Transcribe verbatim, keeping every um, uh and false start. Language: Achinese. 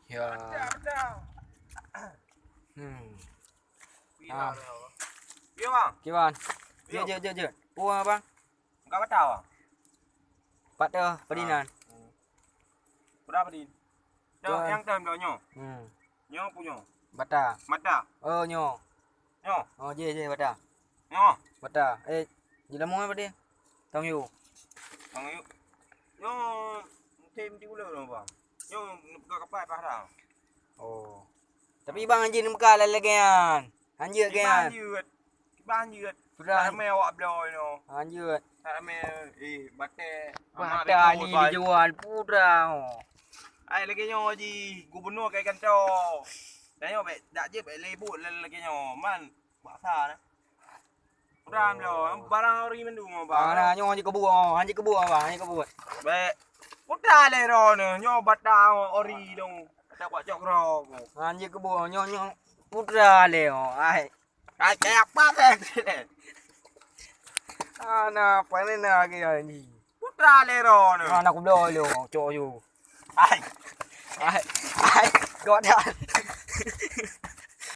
Ya. Ada, ada. Hmm. Pira Ah. dah, Bang? Pira, Bang? Kiban. Yo. Jeuet, jeuet, jeuet, jeuet. Peue, Bang? Engka bata, Bang? Pat teuh, Ah. padinan. Hmm. Berapa, Din? Dah, Tuan. Yang tem dah nyoe. Hmm. Nyoe punya. Bata. Mata. Oh, nyoe. Nyoe. Oh, jih, jih, bata. Nyoe. Bata. Eh, jilamu apa dia? Tong yu. Tong yu. Nyoe, tem di ulo dong, Bang. Nyoe, buka kapai pah dah. Oh. Tapi bang anjing muka lagi kan. Anjing kan. Anjing. Kiban jeuet. Sudah. Tak ramai awak bloe nyoe. Anjing. Tak ramai, eh, batai. Bata ni dijual pura. Ai lagèe nyoe ji, gubernur kai kantor. Dan nyoe bèk, dak jeuet bèk lebut lagèe nyoe. Man, baksa dah. Pura bloe, barang ori mandum, Bang. Ah, nah, nyoe ji kebun, oh, anjing kebun, Bang, anjing kebun. Bèk. Putra lé droeneuh, nyoe bata ori dong. Tak buat cok rokok. Anjing kebun, nyoe, nyoe putra lé, oh, ai. Ai, kayak apa, Bang? Ana, apa ni nak lagi ni? Putra lé droeneuh. Ana kubloe lé, cok yu. Ai. Ai, ai, godaan.